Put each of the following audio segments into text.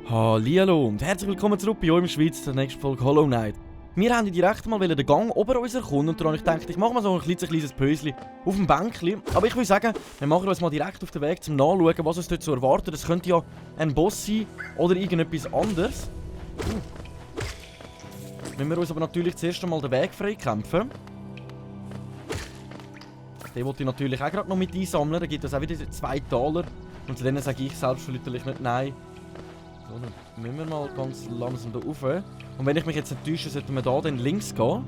Hallihallo und herzlich willkommen zurück bei euch in der Schweiz zur nächsten Folge Hollow Knight. Wir haben direkt mal den Gang ober uns erkunden und daran ich dachte, ich mache mal so ein kleines Päuschen auf dem Bänkchen. Aber ich würde sagen, wir machen uns mal direkt auf den Weg zum Nachschauen, was uns dort so erwartet. Es könnte ja ein Boss sein oder irgendetwas anderes. Wenn wir uns aber natürlich zuerst einmal den Weg freikämpfen. Den wollte ich natürlich auch gerade noch mit einsammeln. Da gibt es auch wieder 2 Taler. Und zu denen sage ich selbstverständlich nicht nein. So, dann müssen wir mal ganz langsam da rauf. Und wenn ich mich jetzt nicht täusche, sollten wir da dann links gehen.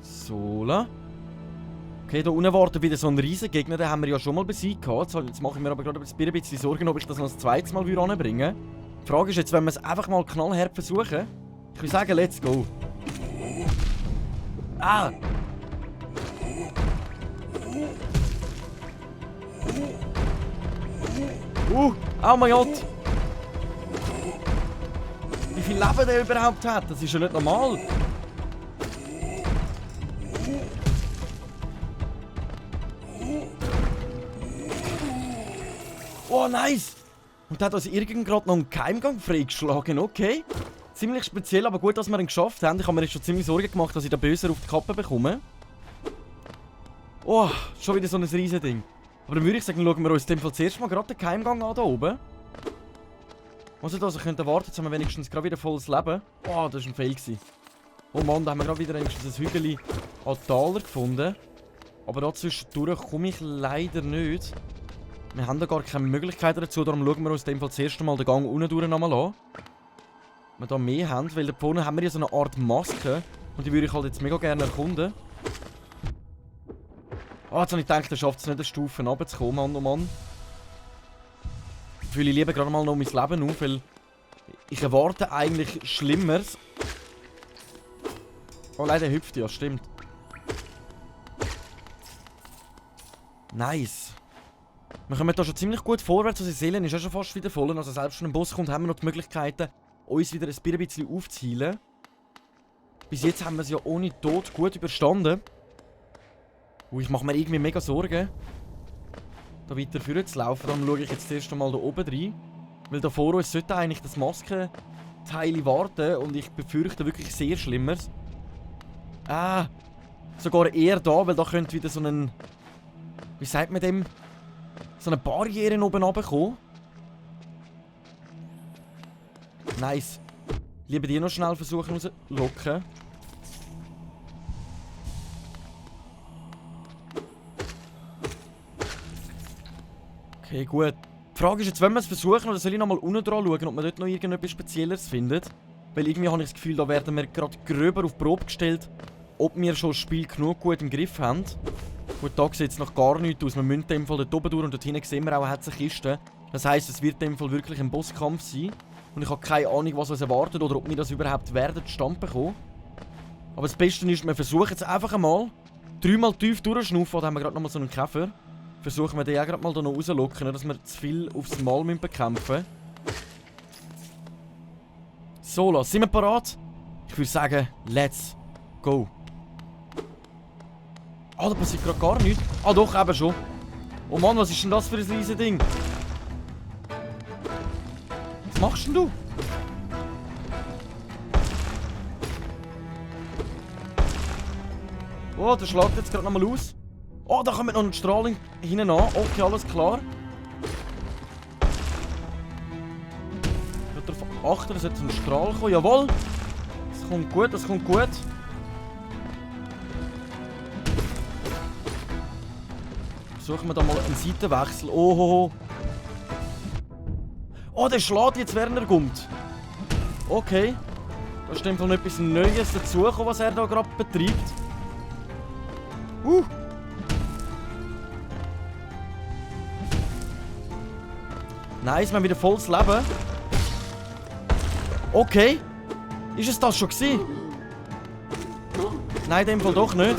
So. Okay, da unten wartet wieder so ein riesen Gegner, den haben wir ja schon mal besiegt. Jetzt mache ich mir aber gerade ein bisschen Sorgen, ob ich das noch das zweite Mal anbringen würde. Die Frage ist jetzt, wenn wir es einfach mal knallhart versuchen. Ich würde sagen, let's go. Ah! Oh mein Gott! Wie viel Leben der überhaupt hat, das ist ja nicht normal. Oh, nice! Und der hat also irgendwie gerade noch einen Geheimgang freigeschlagen, okay. Ziemlich speziell, aber gut, dass wir ihn geschafft haben. Ich habe mir jetzt schon ziemlich Sorgen gemacht, dass ich den Böser auf die Kappe bekomme. Oh, schon wieder so ein riesen Ding. Aber dann würde ich sagen, schauen wir uns in dem Fall zuerst mal gerade den Geheimgang an, da oben. Was ich also könnte erwarten, jetzt haben wir wenigstens gerade wieder volles Leben. Oh, das war ein Fail. Oh Mann, da haben wir gerade wieder wenigstens ein Hügel an Taler gefunden. Aber da zwischendurch komme ich leider nicht. Wir haben da gar keine Möglichkeiten dazu, darum schauen wir uns in dem Fall zuerst mal den Gang unten durch nochmal an. Wenn wir da mehr haben, weil da vorne haben wir ja so eine Art Maske. Und die würde ich halt jetzt mega gerne erkunden. Ah, jetzt habe ich gedacht, er schafft es nicht, eine Stufe runterzukommen, Mann, oh Mann. Ich fühle lieber gerade mal noch mein Leben auf, weil ich erwarte eigentlich Schlimmeres. Oh, leider hüpft ja, stimmt. Nice. Wir kommen da schon ziemlich gut vorwärts, unsere Seele ist ja schon fast wieder voll. Also selbst wenn ein Boss kommt, haben wir noch die Möglichkeiten, uns wieder ein bisschen aufzuheilen. Bis jetzt haben wir es ja ohne Tod gut überstanden. Ich mache mir irgendwie mega Sorgen, da weiter vorne zu laufen. Darum schaue ich jetzt erst einmal da oben rein. Weil da vor uns sollte eigentlich das Maskenteil warten und ich befürchte wirklich sehr Schlimmeres. Ah, sogar eher da, weil da könnte wieder so ein... Wie sagt man dem? So eine Barriere oben runterkommen. Nice. Lieber die noch schnell versuchen rauszulocken. Okay, gut. Die Frage ist jetzt, wenn wir es versuchen, oder soll ich nochmal unten dran schauen, ob man dort noch irgendetwas Spezielleres findet? Weil irgendwie habe ich das Gefühl, da werden wir gerade gröber auf die Probe gestellt, ob wir schon das Spiel genug gut im Griff haben. Gut, da sieht es noch gar nichts aus. Wir müssen in dem Fall dort oben durch und dort hinten sehen wir auch eine Kiste. Das heisst, es wird in dem Fall wirklich ein Bosskampf sein. Und ich habe keine Ahnung, was uns erwartet oder ob wir das überhaupt werden zustande bekommen. Aber das Beste ist, wir versuchen jetzt einfach einmal 3-mal tief durchschnaufen. Da haben wir gerade nochmal so einen Käfer. Versuchen wir den auch gerade mal da noch rauszulocken, dass wir zu viel aufs Mal bekämpfen müssen. So, sind wir bereit? Ich würde sagen, let's go. Ah, da passiert gerade gar nichts. Ah doch, eben schon. Oh Mann, was ist denn das für ein riesen Ding? Was machst denn du? Oh, der schlägt jetzt gerade nochmal aus. Oh, da kommt noch ein Strahl hinten an. Okay, alles klar. Ich will darauf achten, dass jetzt ein Strahl kommt. Jawohl. Das kommt gut, das kommt gut. Versuchen wir da mal einen Seitenwechsel. Oh. Oh, der schlägt jetzt, während er kommt. Okay. Da ist noch etwas Neues dazugekommen, was er da gerade betreibt. Nice, wir haben wieder volles Leben. Okay. Ist es das schon gewesen? Nein, in dem Fall doch nicht.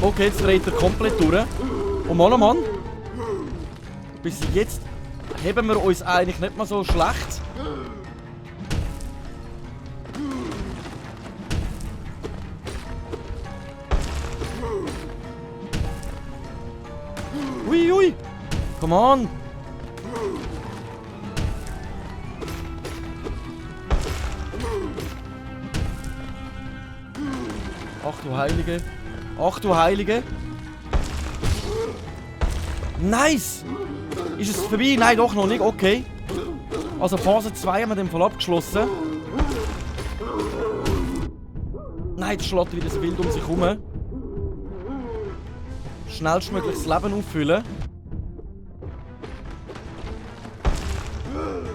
Okay, jetzt dreht er komplett durch. Oh Mann, oh Mann. Bis jetzt heben wir uns eigentlich nicht mal so schlecht. Ui, ui. Come on. Ach du Heilige. Ach du Heilige. Nice. Ist es vorbei? Nein, doch noch nicht. Okay. Also Phase 2 haben wir den Fall abgeschlossen. Nein, jetzt schlägt wieder das Bild um sich herum. Schnellstmöglich das Leben auffüllen.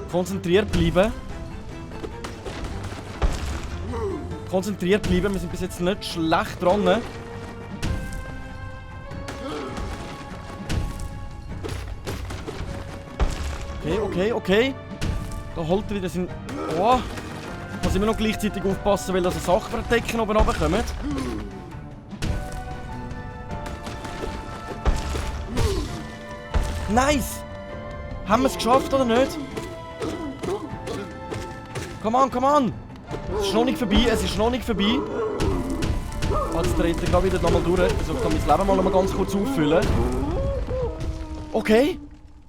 Konzentriert bleiben. Konzentriert bleiben, wir sind bis jetzt nicht schlecht dran. Okay. Da holt er wieder sein... Oh! Ich muss immer noch gleichzeitig aufpassen, weil da so Sachverdecken oben runterkommen. Nice! Haben wir es geschafft oder nicht? Come on! Es ist noch nicht vorbei, Jetzt dreht er gerade wieder nochmal durch. Ich versuche mein Leben mal noch mal ganz kurz auffüllen. Okay.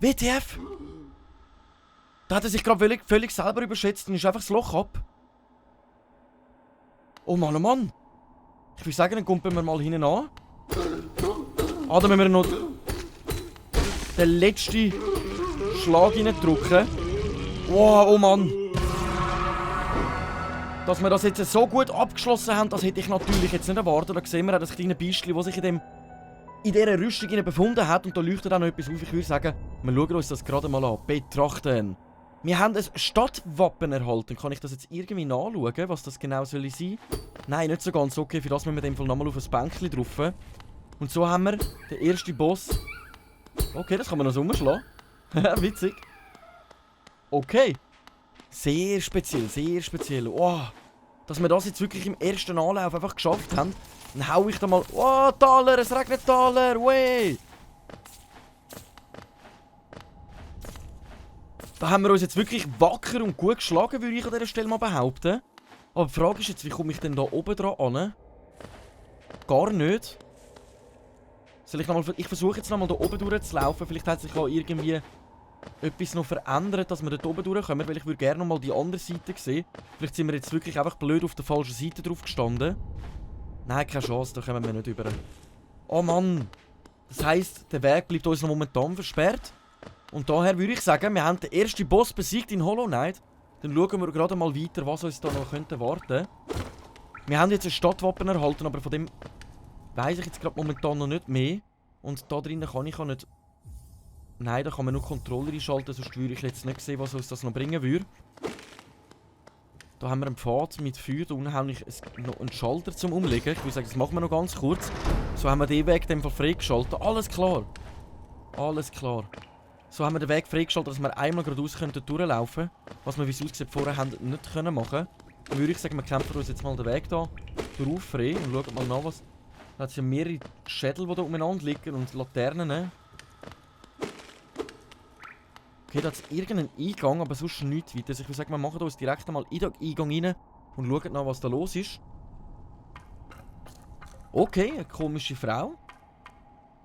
WTF? Da hat er sich gerade völlig selber überschätzt und ist einfach das Loch ab. Oh Mann. Ich würde sagen, dann kumpeln wir mal hinten an. Ah, dann müssen wir noch den letzten Schlag reindrücken. Wow, oh Mann. Dass wir das jetzt so gut abgeschlossen haben, das hätte ich natürlich jetzt nicht erwartet. Da sehen wir auch das kleine Biestchen, das sich in dieser Rüstung befunden hat. Und da leuchtet auch noch etwas auf. Ich würde sagen, wir schauen uns das gerade mal an. Betrachten. Wir haben ein Stadtwappen erhalten. Kann ich das jetzt irgendwie nachschauen, was das genau soll sein? Nein, nicht so ganz. Okay, für das müssen wir in dem Fall nochmal auf ein Bänkchen drauf. Und so haben wir den ersten Boss. Okay, das kann man noch so umschlagen. Witzig. Okay. Sehr speziell. Oh, dass wir das jetzt wirklich im ersten Anlauf einfach geschafft haben. Dann hau ich da mal... Oh, Taler, es regnet Taler, wey! Da haben wir uns jetzt wirklich wacker und gut geschlagen, würde ich an dieser Stelle mal behaupten. Aber die Frage ist jetzt, wie komme ich denn da oben dran an? Gar nicht. Ich versuche jetzt nochmal da oben durchzulaufen. Vielleicht hat sich auch irgendwie etwas noch verändert, dass wir da oben durchkommen, weil ich würde gerne nochmal die andere Seite sehen. Vielleicht sind wir jetzt wirklich einfach blöd auf der falschen Seite drauf gestanden. Nein, keine Chance, da kommen wir nicht über. Oh Mann. Das heisst, der Weg bleibt uns noch momentan versperrt. Und daher würde ich sagen, wir haben den ersten Boss besiegt in Hollow Knight. Dann schauen wir gerade mal weiter, was uns da noch könnte warten. Wir haben jetzt ein Stadtwappen erhalten, aber von dem weiss ich jetzt gerade momentan noch nicht mehr. Und da drinnen kann ich auch nicht... Nein, da kann man nur Controller einschalten, sonst würde ich jetzt nicht sehen, was uns das noch bringen würde. Da haben wir einen Pfad mit Feuer, da unten habe ich noch einen Schalter zum Umlegen. Ich würde sagen, das machen wir noch ganz kurz. So haben wir den Weg in dem Fall freigeschaltet. Alles klar. So haben wir den Weg freigeschaltet, dass wir einmal geradeaus durchlaufen können. Was wir, wie es aussieht, vorher haben nicht können machen. Dann würde ich sagen, wir kämpfen uns jetzt mal den Weg da drauf frei und schauen mal nach, was... Da hat es ja mehrere Schädel, die da umeinander liegen und Laternen. Okay, da hat es irgendeinen Eingang, aber sonst nichts weiter. Also ich würde sagen, wir machen uns direkt einmal in den Eingang rein und schauen nach, was da los ist. Okay, eine komische Frau.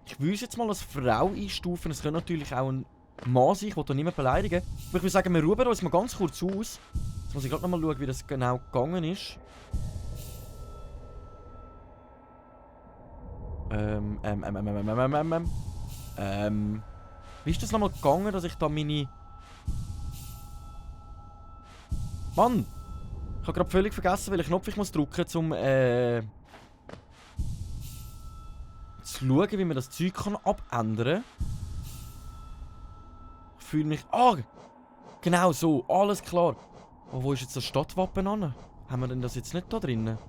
Ich will jetzt mal als Frau einstufen. Es könnte natürlich auch ein Mann sein, ich will da niemanden beleidigen. Aber ich würde sagen, wir ruhen uns mal ganz kurz aus. Jetzt muss ich gerade noch mal schauen, wie das genau gegangen ist. Wie ist das nochmal gegangen, dass ich da meine... Mann! Ich habe gerade völlig vergessen, welchen Knopf ich muss drücken, um zu schauen, wie man das Zeug kann abändern kann. Ich fühle mich... Ah! Genau so, alles klar. Oh, wo ist jetzt das Stadtwappen an? Haben wir denn das jetzt nicht da drinnen?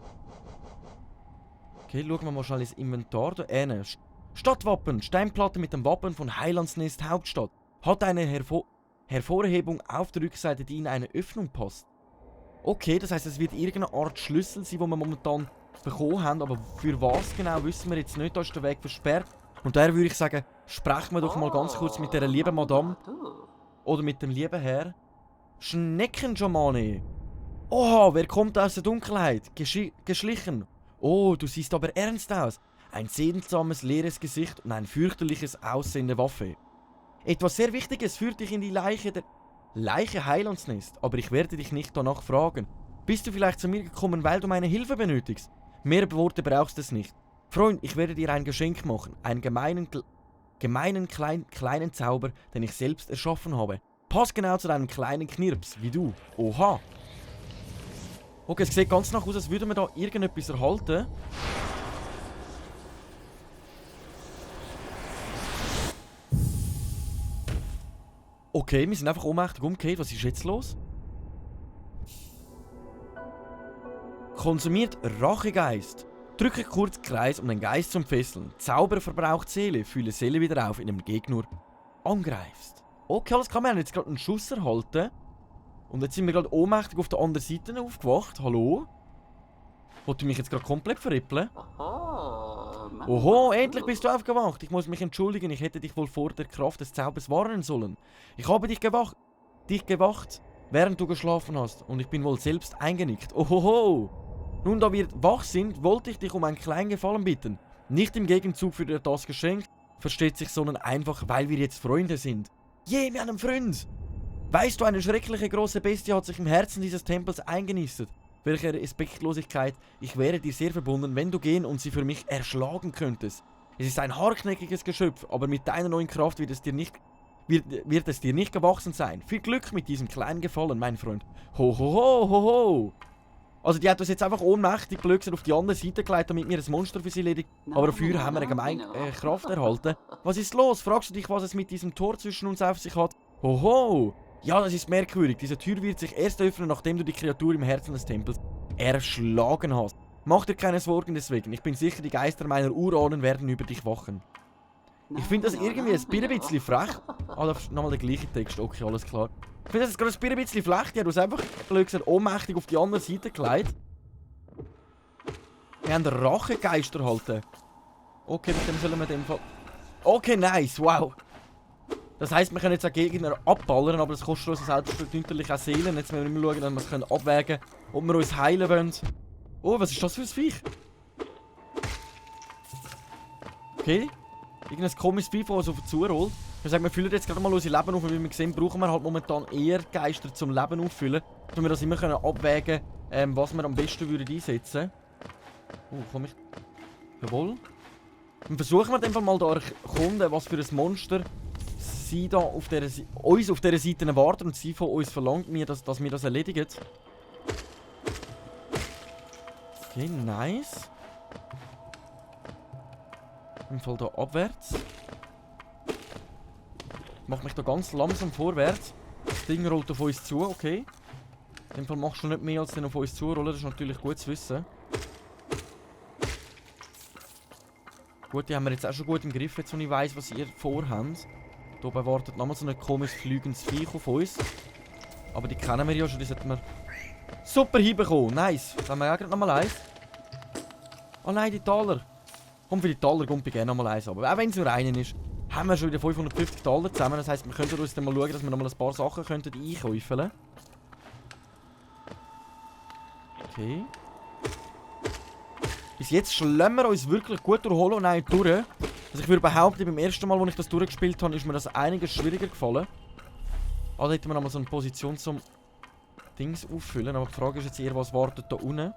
Okay, schauen wir mal schnell ins Inventar. Da Stadtwappen, Steinplatte mit dem Wappen von Heilandsnest Hauptstadt. Hat eine Hervorhebung auf der Rückseite, die in eine Öffnung passt. Okay, das heisst, es wird irgendeine Art Schlüssel sein, den wir momentan bekommen haben. Aber für was genau, wissen wir jetzt nicht. Da ist der Weg versperrt. Und daher würde ich sagen, sprechen wir doch mal ganz kurz mit dieser lieben Madame. Oder mit dem lieben Herr. Schneckenschamane. Oha, wer kommt aus der Dunkelheit? Geschlichen. Oh, du siehst aber ernst aus. ein seltsames, leeres Gesicht und ein fürchterliches aussehende Waffe. Etwas sehr Wichtiges führt dich in die Leiche Heilandsnest, aber ich werde dich nicht danach fragen. Bist du vielleicht zu mir gekommen, weil du meine Hilfe benötigst? Mehr Worte brauchst es nicht. Freund, ich werde dir ein Geschenk machen, einen kleinen Zauber, den ich selbst erschaffen habe. Passt genau zu deinem kleinen Knirps, wie du. Oha. Okay, es sieht ganz nach aus, als würden wir da irgendetwas erhalten. Okay, wir sind einfach ohnmächtig umgekehrt. Was ist jetzt los? Konsumiert Rachegeist. Drücke kurz Kreis, um den Geist zu fesseln. Zauber verbraucht Seele. Fühle Seele wieder auf, indem du den Gegner angreifst. Okay, alles klar. Wir haben jetzt gerade einen Schuss erhalten. Und jetzt sind wir gerade ohnmächtig auf der anderen Seite aufgewacht. Hallo? Wollt ihr mich jetzt gerade komplett verrippeln? Oho, endlich bist du aufgewacht. Ich muss mich entschuldigen, ich hätte dich wohl vor der Kraft des Zaubers warnen sollen. Ich habe dich gewacht, während du geschlafen hast. Und ich bin wohl selbst eingenickt. Ohoho. Nun, da wir wach sind, wollte ich dich um einen kleinen Gefallen bitten. Nicht im Gegenzug für das Geschenk, versteht sich, sondern einfach, weil wir jetzt Freunde sind. Je, wir haben einen Freund. Weißt du, eine schreckliche große Bestie hat sich im Herzen dieses Tempels eingenistet. Welche Respektlosigkeit. Ich wäre dir sehr verbunden, wenn du gehen und sie für mich erschlagen könntest. Es ist ein hartnäckiges Geschöpf, aber mit deiner neuen Kraft wird es dir nicht gewachsen sein. Viel Glück mit diesem kleinen Gefallen, mein Freund. Ho, ho, ho, ho, ho. Also die hat uns jetzt einfach ohnmächtig blöd auf die andere Seite gelegt, damit wir ein Monster für sie erledigt. Aber dafür haben wir eine gemeine Kraft erhalten. Was ist los? Fragst du dich, was es mit diesem Tor zwischen uns auf sich hat? Ho, ho. Ja, das ist merkwürdig. Diese Tür wird sich erst öffnen, nachdem du die Kreatur im Herzen des Tempels erschlagen hast. Mach dir keine Sorgen deswegen. Ich bin sicher, die Geister meiner Urahnen werden über dich wachen. Ich finde das irgendwie ein bisschen frech. Ah, da ist nochmal der gleiche Text. Okay, alles klar. Ich finde das gerade ein bisschen frech. Die hat uns einfach, blöd gesagt, ohnmächtig auf die andere Seite gelegt. Wir haben den Rachegeist erhalten. Okay, mit dem sollen wir den Fall... Okay, nice, wow. Das heisst, wir können jetzt auch Gegner abballern, aber das kostet uns selbstverständlich auch Seelen. Jetzt müssen wir immer schauen, dass wir es abwägen können, ob wir uns heilen wollen. Oh, was ist das für ein Viech? Okay. Irgendein komisches Vieh, das uns auf uns zurollt. Ich sage, wir füllen jetzt gerade mal unser Leben auf, und wie wir sehen, brauchen wir halt momentan eher Geister zum Leben auffüllen. Damit wir das immer abwägen können, was wir am besten einsetzen würden. Komm ich... Jawohl. Dann versuchen wir in dem Fall mal da erkunden, was für ein Monster sie da auf uns auf dieser Seite erwarten und sie von uns verlangt mir, dass wir das erledigen. Okay, nice. Im Fall da abwärts. Ich mache mich da ganz langsam vorwärts. Das Ding rollt auf uns zu, okay. In dem Fall machst du nicht mehr als den auf uns zurollen, das ist natürlich gut zu wissen. Gut, die haben wir jetzt auch schon gut im Griff, jetzt wo ich weiss, was ihr vorhabt. Da oben wartet nochmal so ein komisches fliegendes Viech auf uns. Aber die kennen wir ja schon, die sollten wir super hinbekommen. Nice. Da haben wir auch gerade nochmal eins. Oh nein, die Taler. Komm, für die Taler kommt gerne nochmal eins. Aber auch wenn es nur einen ist, haben wir schon wieder 550 Taler zusammen. Das heisst, wir könnten uns dann mal schauen, dass wir nochmal ein paar Sachen einkaufen. Okay. Bis jetzt schlemmen wir uns wirklich gut durch Hollow Knight durch. Also ich würde behaupten, beim ersten Mal, als ich das durchgespielt habe, ist mir das einiges schwieriger gefallen. Ah, da hätten wir nochmal so eine Position zum Dings auffüllen. Aber die Frage ist jetzt eher, was wartet da unten?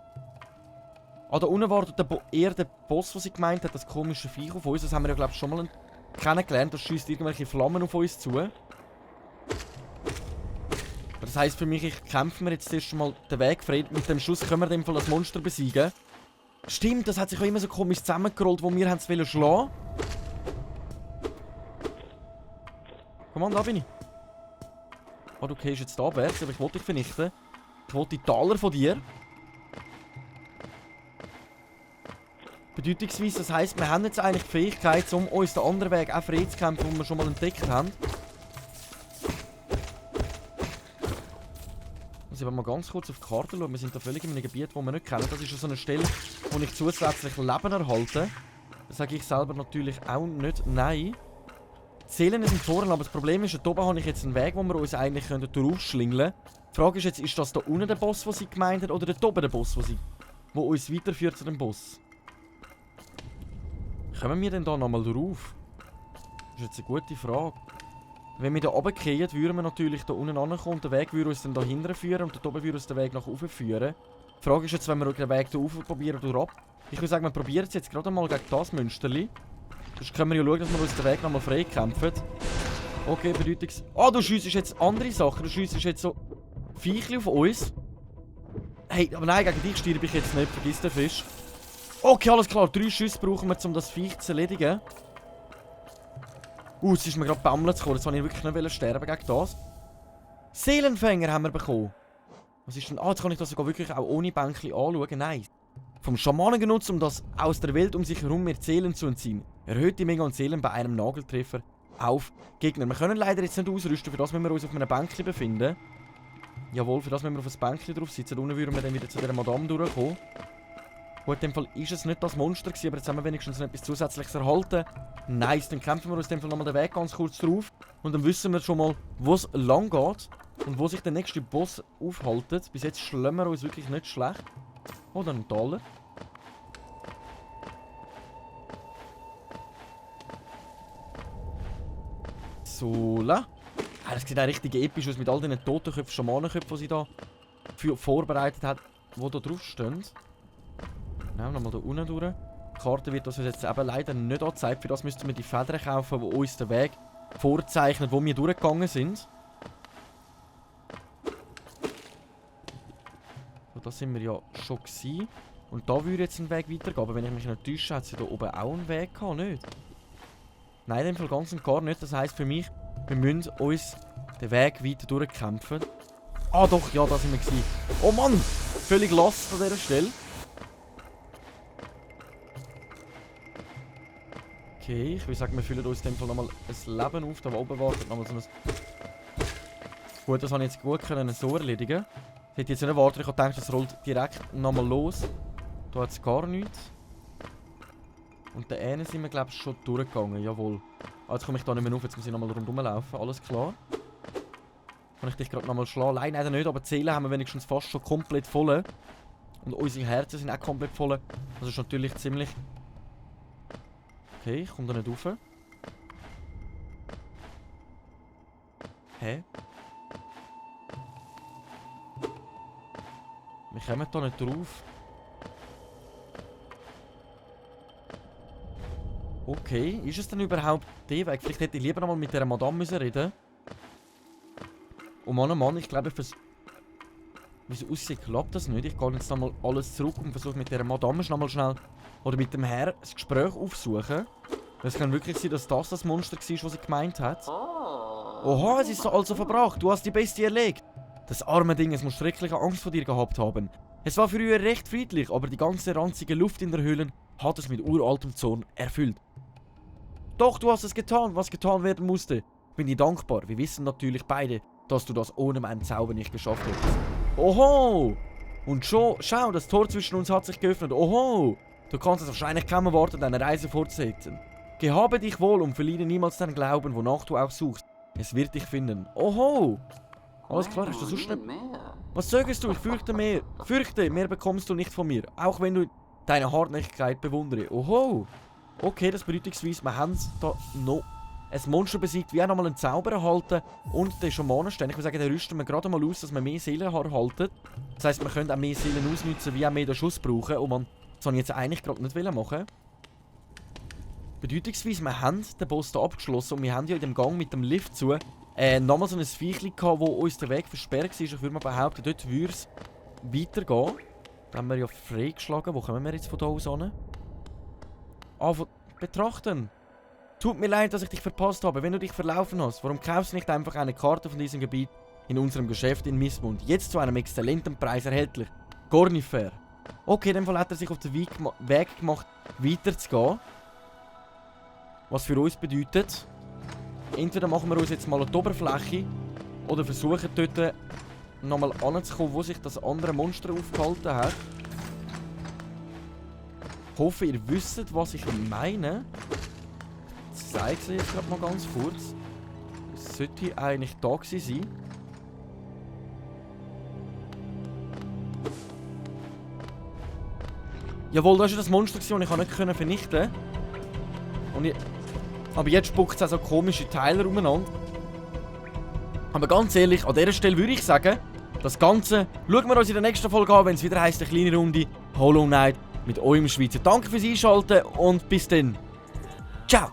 Ah, da unten wartet eher der Boss, was ich gemeint hat, das komische Viech auf uns. Das haben wir ja, glaube ich, schon mal kennengelernt. Das schießt irgendwelche Flammen auf uns zu. Das heisst für mich, ich kämpfe mir jetzt erst mal den Weg frei. Mit dem Schuss können wir in dem Fall das Monster besiegen. Stimmt, das hat sich auch immer so komisch zusammengerollt, wo wir es schlagen wollten. Komm an, da bin ich. Ah, du gehst jetzt da abwärts, aber ich wollte dich vernichten. Ich wollte die Taler von dir. Bedeutungsweise, das heisst, wir haben jetzt eigentlich die Fähigkeit, um uns den anderen Weg auch frei zu kämpfen, den wir schon mal entdeckt haben. Also, wenn wir mal ganz kurz auf die Karte schauen, wir sind da völlig in einem Gebiet, das wir nicht kennen. Das ist so eine Stelle, wo ich zusätzlich Leben erhalte. Das sage ich selber natürlich auch nicht nein. Die Seelen sind vorne, aber das Problem ist, da oben habe ich jetzt einen Weg, wo wir uns eigentlich durchschlingeln können. Die Frage ist jetzt, ist das da unten der Boss, den sie gemeint hat, oder da oben der Boss, der uns weiterführt zu dem Boss? Kommen wir denn da nochmal drauf? Das ist jetzt eine gute Frage. Wenn wir da runtergehen, würden wir natürlich da unten ankommen. Der Weg würde uns dann da hinten führen und dort oben würde uns der Weg nach oben führen. Die Frage ist jetzt, wenn wir den Weg da rauf probieren oder ab. Ich würde sagen, wir probieren es jetzt gerade mal gegen das Münsterli. Sonst können wir ja schauen, dass wir uns den Weg nochmal frei kämpfen. Okay, Bedeutungs... Ah, du schiessest jetzt andere Sachen. Du schiessest jetzt so Viechli auf uns. Hey, aber nein, gegen dich stirb ich jetzt nicht. Vergiss den Fisch. Okay, alles klar. 3 Schüsse brauchen wir, um das Viech zu erledigen. Jetzt ist mir gerade Bammel zu kommen. Jetzt wollte ich wirklich nicht sterben gegen das. Seelenfänger haben wir bekommen. Was ist denn... Ah, jetzt kann ich das sogar wirklich auch ohne Bänkchen anschauen. Nice. Vom Schamanen genutzt, um das aus der Welt um sich herum mehr Seelen zu entziehen. Erhöht die Menge an Seelen bei einem Nageltreffer auf Gegner. Wir können leider jetzt nicht ausrüsten, für das müssen wir uns auf einem Bänkchen befinden. Jawohl, für das müssen wir auf ein Bänkchen drauf sitzen. Unten würden wir dann wieder zu dieser Madame durchkommen. Gut, in dem Fall ist es nicht das Monster gewesen, aber jetzt haben wir wenigstens noch etwas Zusätzliches erhalten. Nice, dann kämpfen wir uns in dem Fall nochmal den Weg ganz kurz drauf. Und dann wissen wir schon mal, wo es lang geht. Und wo sich der nächste Boss aufhält. Bis jetzt schlemmen wir uns wirklich nicht schlecht. Oh, dann ein Taler. So, das sieht auch richtig episch aus mit all diesen Totenköpfen, Schamanenköpfen, die sie da vorbereitet hat, die da drauf stehen. Genau, nochmal da unten durch. Die Karte wird uns jetzt eben leider nicht angezeigt. Für das müssten wir die Federn kaufen, die uns den Weg vorzeichnen, wo wir durchgegangen sind. So, da sind wir ja schon gewesen. Und da würde jetzt ein Weg weitergehen. Aber wenn ich mich nicht täusche, hat sie da oben auch einen Weg gehabt, nicht? Nein, in dem Fall ganz und gar nicht. Das heisst für mich, wir müssen uns den Weg weiter durchkämpfen. Ah doch, ja, da sind wir gewesen. Oh Mann! Völlig lost an dieser Stelle. Okay, ich würde sagen, wir füllen uns in dem Fall nochmal ein Leben auf. Da oben wartet nochmal so ein... Gut, das habe ich jetzt gut können so erledigen. Ich hätte jetzt nicht erwartet, ich habe gedacht, das rollt direkt nochmal los. Da hat es gar nichts. Und der eine sind wir, glaube ich, schon durchgegangen, jawohl. Ah, jetzt komme ich da nicht mehr auf, jetzt muss ich nochmal rundherum laufen, alles klar. Kann ich dich gerade nochmal schlagen? Nein, leider nicht, aber die Seelen haben wir wenigstens fast schon komplett voll. Und unsere Herzen sind auch komplett voll. Das ist natürlich ziemlich... Okay, ich komme da nicht rauf. Hä? Wir kommen da nicht drauf. Okay, ist es denn überhaupt der Weg? Vielleicht hätte ich lieber noch mal mit dieser Madame reden. Oh Mann, oh Mann, ich glaube, wie es aussieht, klappt das nicht. Ich gehe jetzt nochmal alles zurück und versuche mit dieser Madame nochmal schnell oder mit dem Herr das Gespräch aufsuchen. Es kann wirklich sein, dass das Monster war, was sie gemeint hat. Oha, es ist so also verbracht. Du hast die Bestie erlegt. Das arme Ding, es muss schreckliche Angst vor dir gehabt haben. Es war früher recht friedlich, aber die ganze ranzige Luft in der Höhle hat es mit uraltem Zorn erfüllt. Doch, du hast es getan, was getan werden musste. Bin dir dankbar. Wir wissen natürlich beide, dass du das ohne meinen Zauber nicht geschafft hättest. Oho! Und schon, schau, das Tor zwischen uns hat sich geöffnet. Oho! Du kannst es wahrscheinlich kaum erwarten, deine Reise fortzusetzen. Gehabe dich wohl und verliere niemals deinen Glauben, wonach du auch suchst. Es wird dich finden. Oho! Alles klar, hast du so schnell... Was zögerst du? Ich fürchte mehr. Fürchte, mehr bekommst du nicht von mir. Auch wenn du deine Hartnäckigkeit bewundere. Oho! Okay, das bedeutungsweise, wir haben da noch ein Monster besiegt, wie auch nochmal einen Zauber erhalten und den Schamanenstein. Ich würde sagen, den rüsten wir gerade mal aus, dass wir mehr Seelen erhalten. Das heisst, wir können auch mehr Seelen ausnutzen, wie auch mehr den Schuss brauchen. Und das wollte ich jetzt eigentlich gerade nicht machen. Bedeutungsweise, wir haben den Boss hier abgeschlossen und wir haben ja in dem Gang mit dem Lift zu nochmal so ein Viechli gehabt, wo uns der Weg versperrt war. Ich würde mal behaupten, dort würde es weitergehen. Da haben wir ja freigeschlagen. Wo kommen wir jetzt von da aus hin? Ah, betrachten. Tut mir leid, dass ich dich verpasst habe. Wenn du dich verlaufen hast, warum kaufst du nicht einfach eine Karte von diesem Gebiet in unserem Geschäft in Mistmund? Jetzt zu einem exzellenten Preis erhältlich. Gar nicht fair. Okay, in dem Fall hat er sich auf den Weg gemacht, weiterzugehen. Was für uns bedeutet, entweder machen wir uns jetzt mal an die Oberfläche oder versuchen dort nochmal anzukommen, wo sich das andere Monster aufgehalten hat. Ich hoffe, ihr wisst, was ich meine. Ich zeige es jetzt gerade mal ganz kurz. Es sollte eigentlich da gewesen sein. Jawohl, das war das Monster, das ich nicht vernichten konnte. Aber jetzt spuckt es auch so komische Teile umeinander. Aber ganz ehrlich, an dieser Stelle würde ich sagen, das Ganze schauen wir uns in der nächsten Folge an, wenn es wieder heisst, eine kleine Runde Hollow Knight mit eurem Schweizer. Danke fürs Einschalten und bis dann. Ciao!